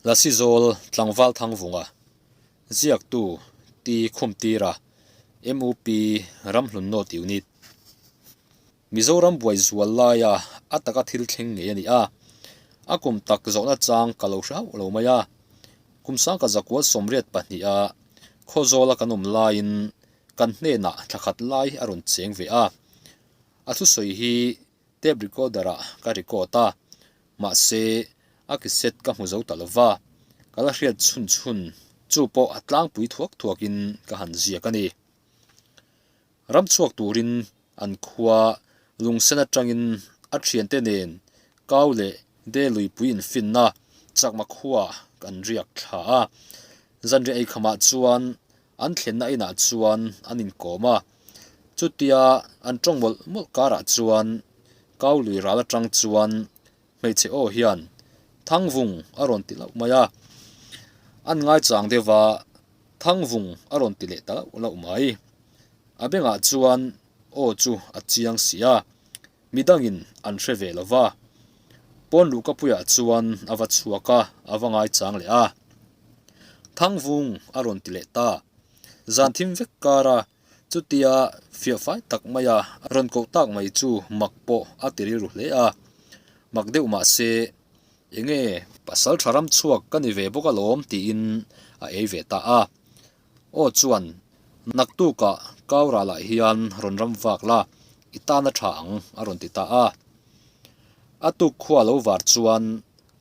Lasizawl Tlangval Thangvunga, Ziaktu T Khumtira, MUP Ramhlun North Unit. Mizoram buai zual laia a taka thil thleng ngei a ni a, a kum tak zawhna chang ka lo hre hauh lo mai a. Kum sangka zakua 82 a Khawzawla kan awm laiin kan hnenah thla khat lai a rawn cheng ve a. A thusawi hi tape recorder ah ka record a, mahse a cassette ka hmu zo ta lo va, ka la hriat chhun chhun chu pawh a tlangpui thuak thuak in ka han ziak a ni. Ram chhuak turin an khua lungsen atangin a thiante nen kau leh de luipui infinna chakma khua kan riak thla a, zanriah eikhamah chuan An thlenna inah chuan an inkawm a, chutia an tawng mawlh mawlh karah chuan kau lui ral atang chuan hmeichhe aw hian Thangvung a rawn ti lauh mai a, an ngaichang deuh a, Thangvung a rawn ti leh ta lauh lauh mai. A bengah chuan aw chu a chiang si a, midangin an hre ve lo va. Pawn luhkapuiah chuan a va chhuak a, a va ngaichang leh a. Thangvung a rawn ti leh ta. Zan thim vek kara chutia fiahfai tak maia rawn koh tak mai chu mak pawh a ti rilru hle a. Mak deuh mah se, Enge pasal tha ram chhuak ka ni ve bawk alawm tiin a ei ve ta a. Aw chuan, Naktukah Kauralah hian rawn ram vak la, i tan a tha ang a rawn ti ta a. A tuk khua lo var chuan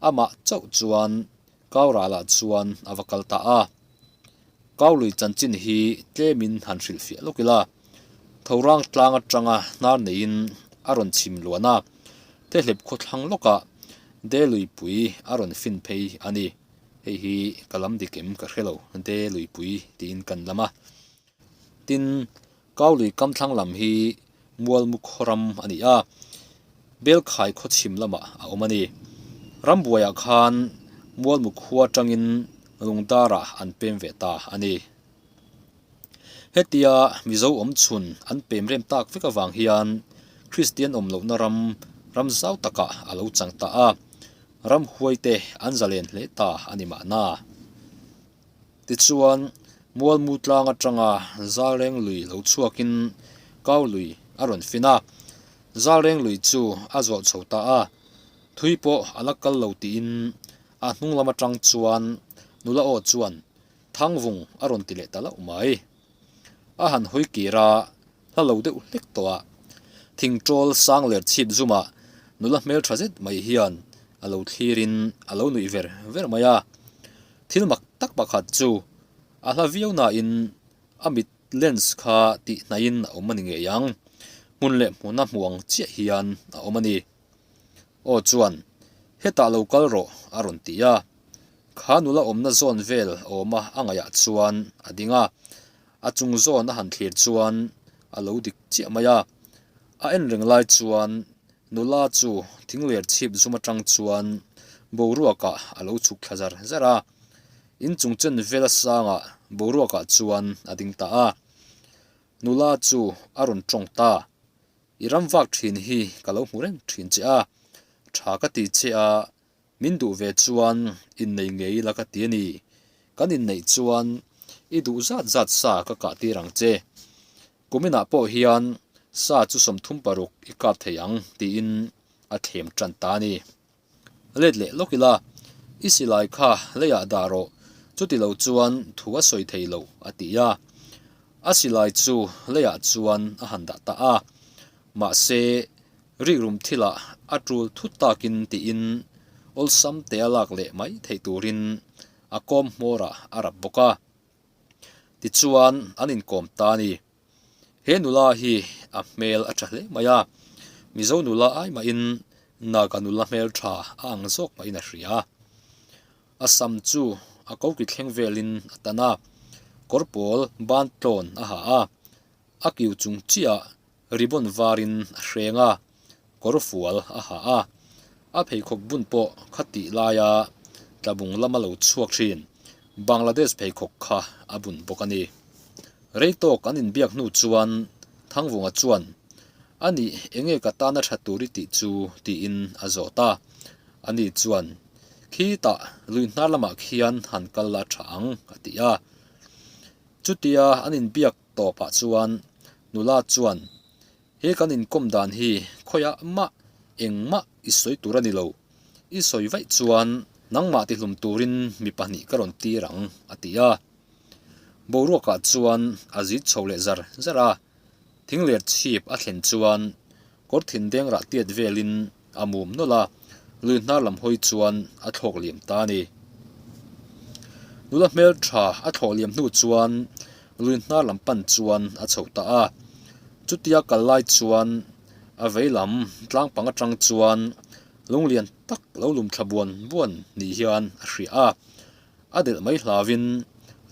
amah chauh chuan Kauralah chuan a va kal ta a. Kaului chanchin hi tlemin han hrilhfiah lawk ila, Thorang tlang atanga hnar neiin a rawn chhim luan a, Tehlep khawthlang lawkah Deluipui a rawn fin phei a ni. Hei hi ka lam dik em ka hre lo, De Luipui tiin kan lam a. Tin, Kaului kamthlang lam hi Mualmu khaw ram a ni a, Belkhai khaw chhim lamah a awm a ni. Rambuaiah khan Mualmu khua atangin Lungdarah an pem ve ta a ni. Hetia Mizo awm chhun an pem rem tak vek avang hian Kristian awm lohna ram ram zau takah a lo chang ta a. Ramhuai te an zalen hle ta a ni mahna. Tichuan, Mualmu tlang atanga Zalreng lui lo chhuakin Kau lui a rawn fin a. Zalreng lui chu a zawh chho ta a, thui pawh a la kal lo tiin a hnung lam atang chuan nula aw chuan Thangvung a rawn ti leh ta loh mai. A han hawi kir a, hla lo deuh hlek tawh a. Thingṭawl sang ler chhip zumah nula hmelṭha zet mai hian a lo thlirin a lo nuih ver ver mai a. Thil mak tak pakhat chu a hla viau nain a mit lens kha tih hnaihin a awm a ni ngei ang. Hmun leh hmuna hmu ang chiah hian a awm a ni. Aw chuan, Hetah lo kal rawh a rawn ti a. Kha nula awmna zawn vel awma a ngaihah chuan a ding a. A chung zawn a han thlir chuan a lo dik chiah mai a. A en reng lai chuan nula chu thingler chhip zum atang chuan boruakah a lo chhuk thla zar zar a. Inchung chen vel asangah boruakah chuan a ding ta a. Nula chu a rawn tawng ta. I ram vak thin hi ka lo hmu reng thin che a, tha ka ti che a, min duh ve chuan innei ngei ila ka ti a ni. Kan inneih chuan i duh zat zat sa ka kah tir ang che. Kuminah pawh hian sa chu 36 i kap thei ang tiin a thlem tan ta a ni. Let leh lawk ila, i silai kha leiah dah rawh, chuti lo chuan thu a sawi thei lo, a ti a. A silai chu leiah chuan a han dah ta a. Mahse, rikrum thilah a tul thut takin tiin awlsam te a lak leh mai theih turin a kawm hmawrah a rap bawk a. Tichuan, an inkawm ta a ni. He nula hi a hmel a tha hle mai a, Mizo nula ai mahin Naga nula hmel tha a ang zawk mahin a hria. A sam chu a koki thleng velin a tan a, kawr pawl ban tlawn a ha a, a kiu chung chiah ribbon varin a hreng a, kawr fual a ha a, a pheikhawk bun pawh khatih laia tlabung lama lo chhuak thin Bangladesh pheikhawk kha a bun bawk a ni. Rei tawk an inbiak hnu chuan Thangvunga chuan, A nih, enge ka tana tha tur i tih chu? tiin a zawt a. Ani chuan, Khitah lui hnar lamah khian han kal la tha ang, a ti a. Chutia an inbiak tawpah chuan nula chuan, He kan inkawm dan hi khawiah mah engmah i sawi tur a ni lo. I sawi vaih chuan nangmah tihlum turin mi pahnih ka rawn tir ang, a ti a. Boruakah chuan a zit chho leh zar zar a. Thingler chhip a thlen chuan kawr thindeng rah tiat velin a mum nawlh a, lui hnar lam hawi chuan a thlawk liam ta a ni. Nula hmel tha a thlawh liam hnu chuan lui hnar lam pan chuan a chho ta a. Chutia kal lai chuan a vei lam tlang pang atang chuan lunglian tak lo lum thla buan buan ni hian a hria a. A delh mai hlauin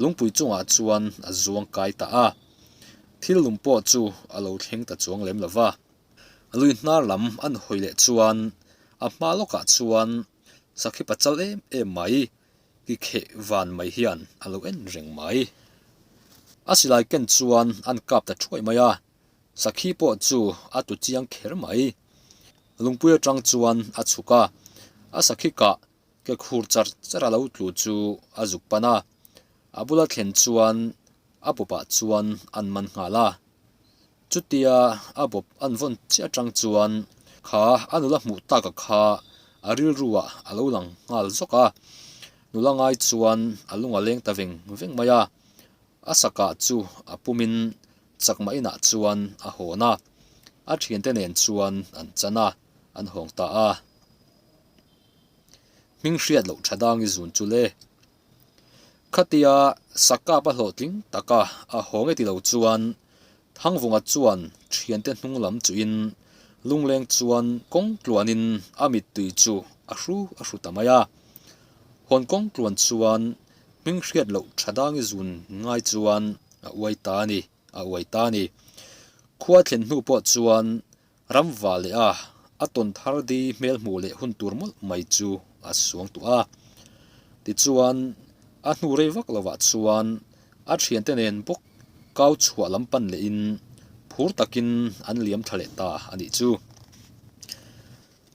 lungpui chungah chuan a zuang kai ta a. Thil lum pawh chu a lo thleng ta chuang lem lo va. Lui hnar lam an hawi leh chuan a hma lawkah chuan sakhi pachal em em mai ki kheh van mai hian a lo en reng mai. A silai ken chuan an kap ta thuai mai a, sakhi pawh chu a tu chiang kher mai. Lungpui atang chuan a chhuk a, a sakhi kah ke khur char char a lo tlu chu a zuk pan a, a bula thlen chuan a bawpah chuan an man nghal a. Chutia a bawp an vawn chiah atang chuan kha a nula hmuh tak a kha a rilru ah a lo lang nghal zawk a, nula ngai chuan a lung a leng ta veng veng mai a, a sakah chu a pumin chakma inah chuan a hawn a, a thiante nen chuan an chan a, an hawng ta a. Hming hriat loh tha dang i zun chu le. Khatia sakap a hlawhtling taka a haw nge ti lo chuan Thangvunga chuan thiante hnung lam chuhin lungleng chuan kawng tluanin a mittui chu a hru a hru ta mai a. Hawn kawng tluan chuan hming hriat loh tha dang i zun ngai chuan a uai ta a ni, a uai ta a ni. Khua thlen hnu pawh chuan Ramva leh a a tawn thar di hmel hmuh leh hun tur mawlh mai chu a suang tuah a. Tichuan, a hnu rei vak lovah chuan a thiante nen bawk kau chhuah lam pan lehin phur takin an liam tha leh ta a nih chu.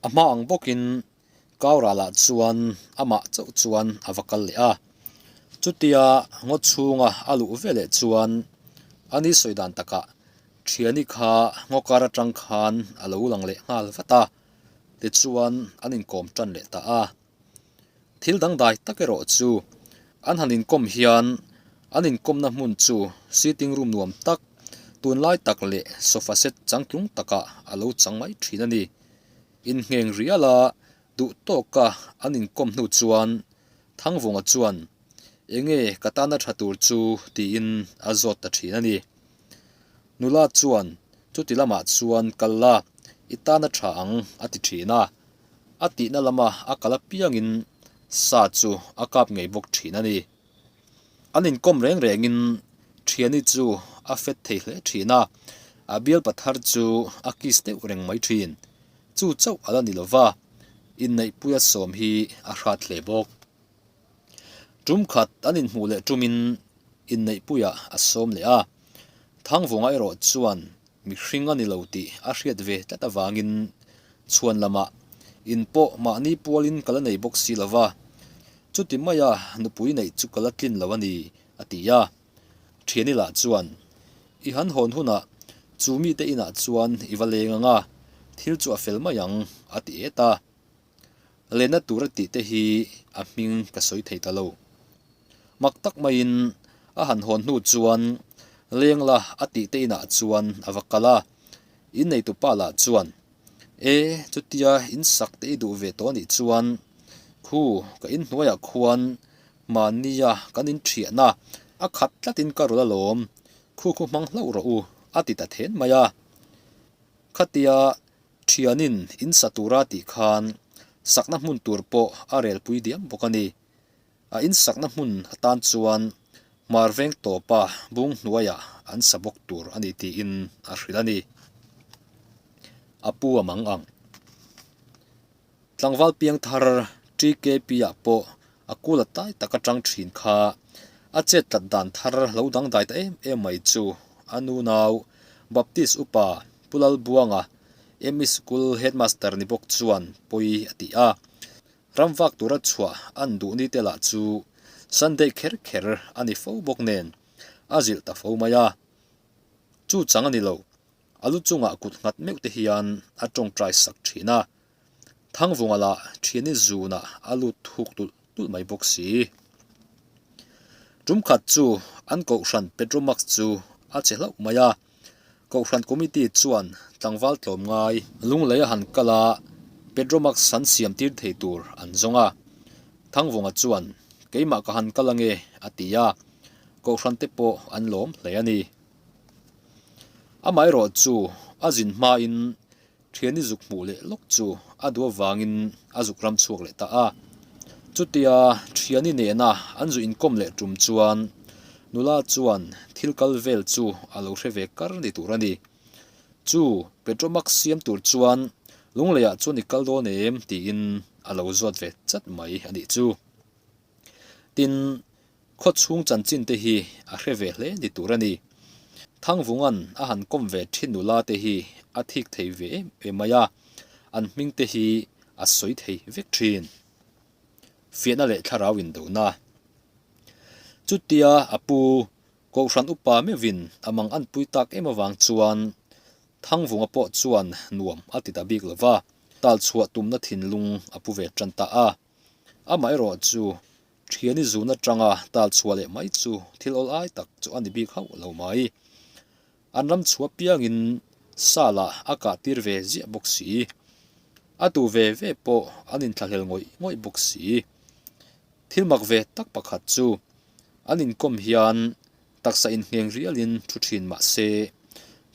A hma ang bawkin kau ralah chuan amah chauh chuan a va kal leh a. Chutia ngaw chhunga a luh veleh chuan a ni sawi dan takah Thiani kha ngaw kar atang khan a lo lang leh nghal vat a, tichuan an inkawm tan leh ta a. Thil dangdai tak erawh chu an han inkawm hian an inkawmna hmun chu sitting room nuam tak, tunlai tak leh sofa set changtlung takah a lo chang mai thin a ni. Inngheng riala duh tawka an inkawm hnu chuan Thangvunga chuan, Enge ka tana tha tur chu? tiin a zawt ta thin a ni. Nula chuan, Chuti lamah chuan kal la, i tan a tha ang, a ti thin a. A tihna lama a kal apiangin sa chu a kap ngei bawk thin a ni. An inkawm reng rengin Thiani chu a fet thei hle thin a, a bialpa thar chu a kiss deuh reng mai thin. Chu chauh a la ni lova, inneihpuia sawm hi a hrat hle bawk. Tum khat an inhmuh leh tumin inneihpuiah a sawm leh a, Thangvunga erawh chuan mihring a ni lo tih a hriat ve tlat avangin chhuan lamah in pawh mahni pualin ka la nei bawk si lo va, chuti maia nupui neih chu ka la tlin lo a ni, a ti a. Thiani lah chuan, I han hawn hunah chu mite inah chuan i va leng ang a, thil chu a fel mai ang, a ti et a. Lenna tur a tih te hi a hming ka sawi thei ta lo. Mak tak maiin a han hawn hnu chuan leng la a tih te inah chuan a va kal a, inneitu pa lah chuan, E, chutia in sak te i duh ve tawh anih chuan khu ka inhnuaiah khuan mahnia kan inthiahna a khat tlatin ka rawl alawm, khu khu hmang hlauh rawh u a ti ta then mai a. Khatia Thianin in sa tura tih khan sakna hmun tur pawh a relpui diam bawk a ni. A in sakna hmun atan chuan hmar veng tawpa bung hnuaiah an sa bawk tur a ni tiin a hrilh a ni. A pu a mang ang. Tlangval piang thar TKP ah pawh a kul a tai tak atang thin kha a chet tlat dan thar lo dangdai ta em em mai chu a nu nau Baptist upa Pu Lalbuanga ME School Headmaster ni bawk chuan pawi a ti a. Ram vak tura chhuah an duh ni te lah chu Sunday kher kher a ni fo bawk nen a zilh ta fo mai a. Chu chang a ni lo, a lu chungah kut nghat meuh te hian a tawngtai sak thin a. Thangvunga lah thiani zunah a lut thuk tulh tulh mai bawk si. Tum khat chu an kohhran Petromax chu a che hlauh mai a, Kohhran Committee chuan tlangval tlawm ngai lunglei a han kal a, Petromax han siam tir thei tur an zawng a. Thangvunga chuan, Keimah ka han kal ange, a ti a, Kohhran te pawh an lawm hle a ni. Amaherawh chu a zin hmain Thiani zuk hmuh leh lawk chu a duh avangin a zuk ram chhuak leh ta a. Chutia Thiani nena an zu inkawm leh tum chuan nula chuan thil kal vel chu a lo hre ve kar ni tur a ni. Chu Petromax siam tur chuan Lungleiah chuan i kal dawn em tiin a lo zawt ve chat mai a nih chu. Tin, khaw chhung chanchin te hi a hre ve hle ni tur a ni. Thangvunga'n a han kawm ve thin nula te hi a thik thei ve em em mai a, an hming te hi a sawi thei vek thin. Fiahna leh thlarau indona. Chutia a pu Kohhran upa meuhin a mang anpui tak em avang chuan Thangvunga pawh chuan nuam a ti ta bik lo va, talchhuah tumna thinlung a pu ve tan ta a. Amaherawh chu thiani zun atanga tal chhuah leh mai chu thil awl ai tak chu a ni bik hauh lo mai. An ram chhuah piangin Sala a kah tir ve ziah bawk si. A tu ve ve pawh an inthlahlel ngawih ngawih bawk si. Thil mak ve tak pakhat chu an inkawm hian taksa inngheng rialin thu thin mah se,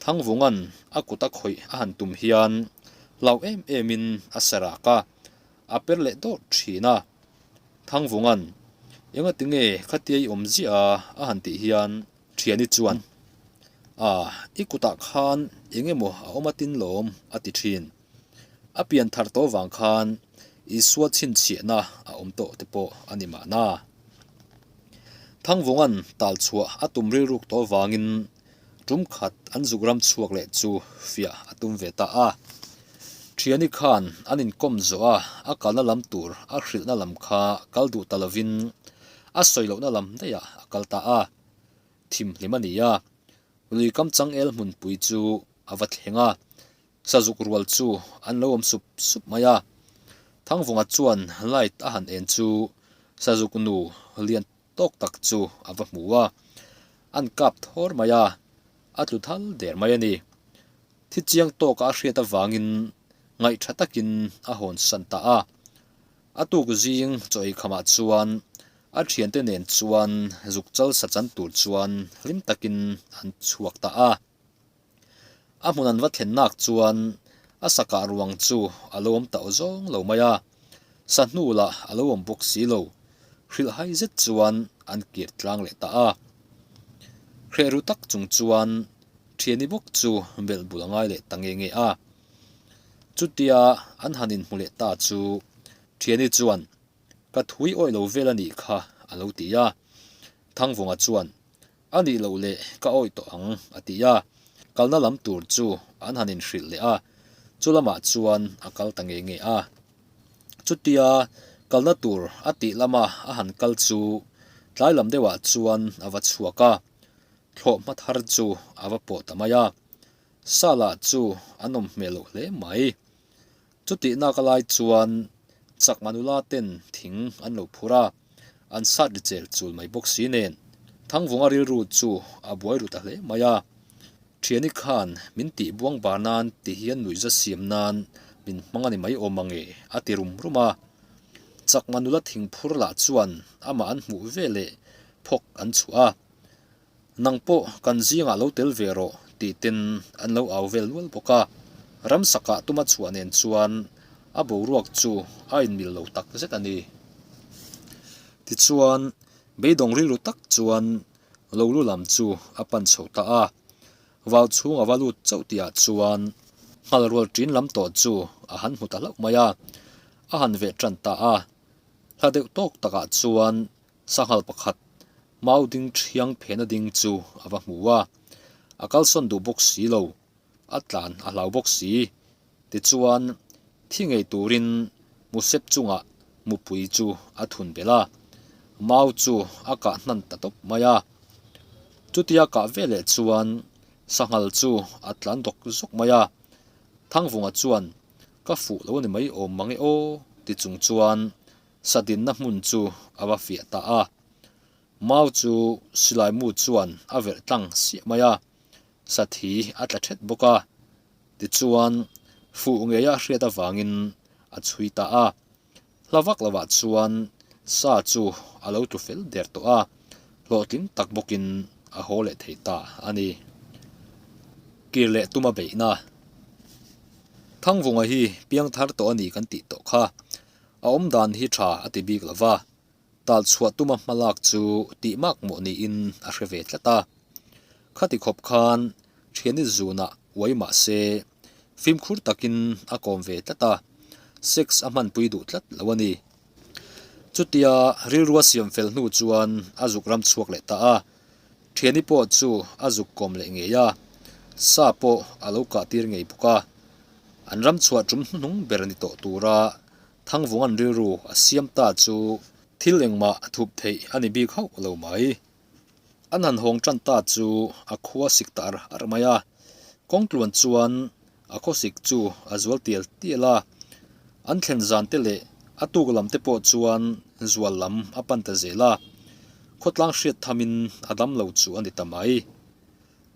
Thangvunga'n a kut a khawih a han tum hian hlau em emin a sarak a, a per leh dawt thin a. Thangvunga'n, Engati nge khatia i awm ziah a? a han tih hian Thiani chuan, A, i kutah khan eng emaw a awm atin lawm, a ti thin. A pian thar tawh vang khan Isua chhinchhiahna a awm tawh te pawh a ni mahna. Thangvunga'n tal chhuah a tum rilruk tawh vangin tum khat an zuk ram chhuak leh chu fiah a tum ve ta a. Thiani khan an inkawm zawh a, a kalna lam tur a hrilhna lam kha kal duh ta lovin a sawi lohna lam daihah a kal ta a. Thimhlim a ni a, lui kam changel hmunpui chu a va thleng a. Sazuk rual chu an lo awm sup sup mai a, Thangvunga chuan light a han en chu Sazuk nu lian tawk tak chu a va hmu a, an kap thawr mai a, a tlu thal der mai a ni. Thi chiang tawka a hriat avangin ngaihtha takin a hawn san ta a. A tuk zing chaw ei khamah chuan a thiante nen chuan zuk chal sa chan tur chuan hlim takin an chhuak ta a. A hmun an va thlen nak chuan a sakah ruang chu a lo awm tauh zawng lo mai a, sa hnu lah a lo awm bawk si lo, hrilh hai zet chuan an kir tlang leh ta a. Hreh ru tak chung chuan thiani bawk chu belh bul a ngai leh ta nge nge a. Chutia an han inhmu leh ta chu thiani chuan, Ka thui awih lo vel a nih kha a lo ti a. Thangvunga chuan, A nih loh leh ka awih tawh ang, a ti a. Kalna lam tur chu an han inhrilh leh a, chu lamah chuan a kal ta nge nge a. Chutia kalna tur a tih lama a han kal chu tlai lam deuhah chuan a va chhuak a, thlawh hma thar chu a va pawh ta mai a. Sala chu a nawm hmel loh hle mai. Chutih nak a lai chuan chakma nula ten thing an lo phur a, an sat ri chel chul mai bawk si nen Thangvunga rilru chu a buai ru ta hle mai a. Thiani khan min tih buang bar nan ti hian nuihza siam nan min hmang a ni mai awm ang e a ti rum rum a. Chakma nula thing phur lah chuan amah an hmuh ve leh phawk an chhuah a. Nang pawh kan zingah lo tel ve rawh tih ten an lo au vel nual bawk a. Ramsakah tuma chhuah nen chuan a boruak chu a inmil lo tak zet a ni. Tichuan, beidawng rilru tak chuan lo lu lam chu a pan chho ta a. Vau chhung a va lut chauh tihah chuan nghal rual ṭin lam tawh chu a han hmu ta hlauh mai a, a han veh ṭan ta a. Hla deuh tawk takah chuan Sanghal pakhat mau ding thiang phena ding chu a va hmu a, a kalsawn duh bawk si lo, a tlan a hlau bawk si. Tichuan, thi ngei turin Musep chungah Mupui chu a thun belh a, mau chu a kah hnan ta tawp mai a. Chutia kah veleh chuan sanghal chu a tlan dawk zawk mai a, Thangvunga chuan ka fuh lo a ni mai awm mang e aw ti chung chuan sadinna hmun chu a va fiah ta a. Mau chu silai mu chuan a verh tlang siah mai a, sathi a tla thet bawk a. Tichuan, fuh ngeia a hriat avangin a chhui ta a. Hla vak lovah chuan sa chu a lo tlu fel der tawh a, hlawhtling tak bawkin a haw leh thei ta a ni. Kir leh tuma beihna. Thangvunga hi piangthar tawh a ni kan tih tawh kha. A awmdan hi tha a ti bik lova, tal chhuah tuma hmalak chu tih mak mawh niin a hre ve tlat a. Khati khawp khan thiani zunah uai mah se fimkhur takin a kawm ve tlat a, sex a hmanpui duh tlat lo a ni. Chutia rilrua siam fel hnu chuan a zuk ram chhuak leh ta a, thiani pawh chu a zuk kawm leh ngei a, sa pawh a lo kah tir ngei bawk a. An ram chhuah tum hnuhnung ber ni tawh tura Thangvunga'n rilru a siam ta chu thil engmah thup theih a ni bik hauh lo mai. An han hawng tan ta chu a khua sik ta ar ar mai a, kawngtluan chuan a khawsik chu a zual tial tial a, an thlen zan te leh a tuk lam te pawh chuan zual lam a pan ta zel a, khawtlang hriat thamin a dam lo chu a ni ta mai.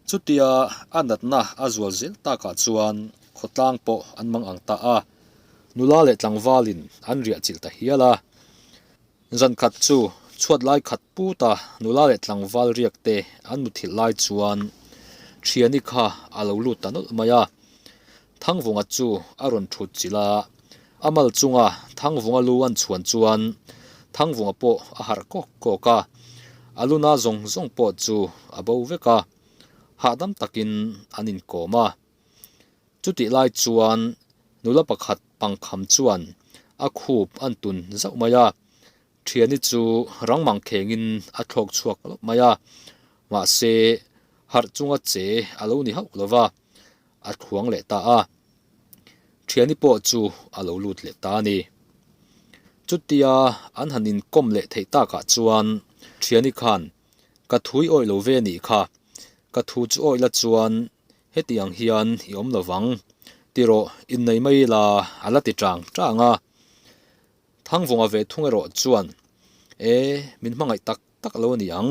Chutia a natna a zual zel takah chuan khawtlang pawh an mang ang ta a, nula leh tlangvalin an riah chilh ta hial a. Zan khat chu chhuat lai khat puta nula leh tlangval riak te an muthilh lai chuan Thiani kha a lo lut ta nawlh mai a. Thangvunga chu a rawn thut chilh a, a mal chunga Thangvunga lu an chhuan chuan Thangvunga pawh a harh kawk kawk a, a luna zawng zawng pawh chu a bo vek a, hahdam takin an inkawm a. Chutih lai chuan nula pakhat pangkham chuan a khup an tun zauh mai a, Thiani chu rang mangkhengin a thlawk chhuak lawp mai a, mahse harh chunga che a lo ni hauh lo va, a thluang leh ta a. Thiani pawh chu a lo lut leh ta a ni. Chutia an han inkawm leh theih takah chuan Thiani khan, Ka thui awih lo ve nih kha, ka thu chu awih la chuan heti ang hian i awm lo vang, tirawh innei mai ila a la ti chang chang a. Thangvunga ve thung erawh chuan, E, min hmangaih tak tak lo a ni ang.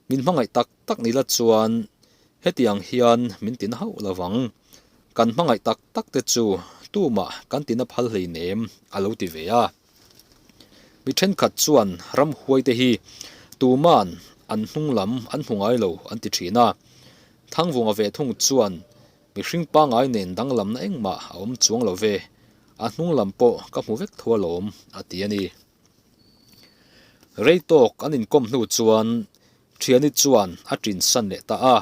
Min hmangaih tak tak ni la chuan heti ang hian min tina hauh lo vang. Kan hmangaih tak tak te chu tumah kan tina phal hleinem a lo ti ve a. Mi thenkhat chuan ramhuai te hi tuman an hnung lam an hmu ngai lo an ti thin a. Thangvunga ve thung chuan mihring pangai nen danglamna engmah a awm chuang lo ve, a hnung lam pawh ka hmu vek tho alawm a ti a ni. Rei tawk an inkawm hnu chuan Thiani chuan a ṭin san leh ta a,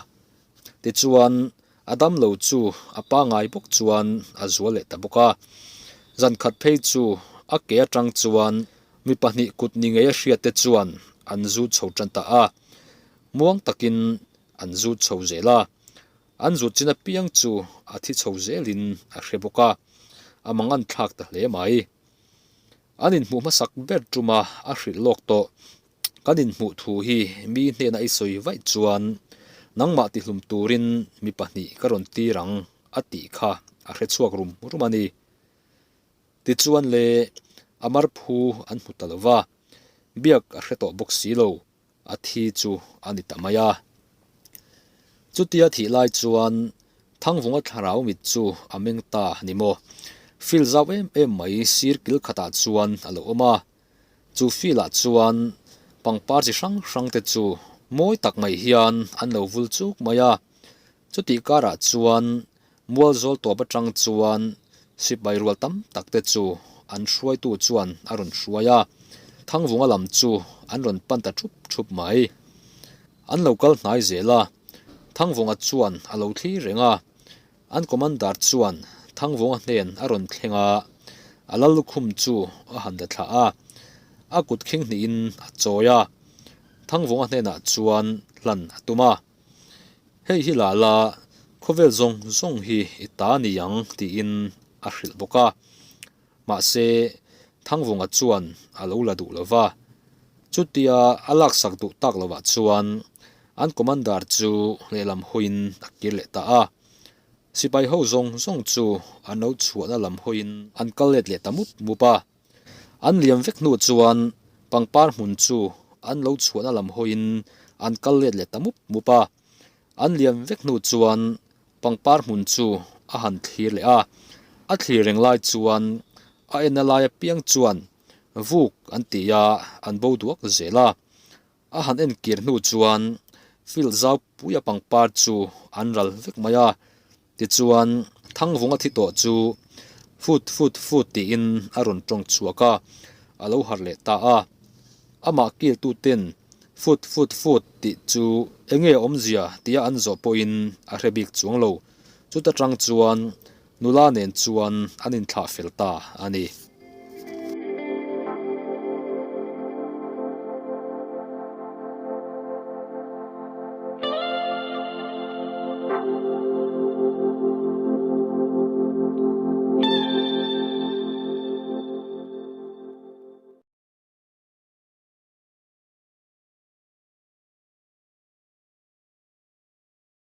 tichuan a damlo chu a pangai bawk chuan a zual leh ta bawk a. Zan khat phei chu a ke atang chuan mi pahnih kut ni ngei a hriat te chuan an zut chho tan ta a, muang takin an zut chho zel a. An zut chin apiang chu a thi chho zelin a hre bawk a, a mangan thlak ta hle mai. An inhmuh hmasak ber tuma a hrilh lawk tawh. Kan inhmuh thu hi mi hnena i sawi vaih chuan nangmah tihlum turin mi pahnih ka rawn tir ang a tih kha a hre chhuak rum rum a ni. Tichuan le a mar phu an hmu ta lo va, biak a hre tawh bawk si lo. A thi chu a ni ta mai a. Chutia thih lai chuan Thangvunga thlarau mit chu a meng ta ni maw? Fil zau em em mai sir kil khatah chuan a lo awm a. Chu filah chuan pangpar chi hrang hrang te chu mawi tak mai hian an lo vul chuk mai a. Chutih karah chuan Mual zawl tawp atang chuan sipai rual tam tak te chu an hruaitu chuan a rawn hruai a, Thangvunga lam chu an rawn pan ta thup thup mai. An lo kal hnai zel a, Thangvunga chuan a lo thlir reng a, an commander chuan Thangvunga hnen a rawn thleng a, a lal lukhum chu a han la thlah a, a kut khing hnihin a chawi a, Thangvunga hnenah chuan hlan a tum a. Hei hi lah la, khawvel zawng zawng hi i ta ni ang tiin a hrilh bawk a. Mahse, Thangvunga chuan a lo la duh lo va. Chutia a laksak duh tak lovah chuan an commander chu lehlam hawiin a kir leh ta a. Sipai ho zawng zawng chu an lo chhuahna lam hawiin an kal let leh ta mup mup a. An liam vek hnu chuan pangpar hmun chu an lo chhuahna lam hawiin an kal let leh ta mup mup a. An liam vek hnu chuan pangpar hmun chu a han thlir leh a. A thlir reng lai chuan a enna lai apiang chuan vuk an ti a, an bo duak zel a. A han en kir hnu chuan field zau puia pangpar chu an ral vek mai a, tichuan Thangvunga thi tawh chu fut fut fut tiin a rawn tawng chhuak a, a lo harh leh ta a. Amah kiltuten fut fut fut tih chu enge awmzia tia an zawh pawhin a hre bik chuang lo. Chuta tang chuan nula nen chuan an inthlah fel ta a ni.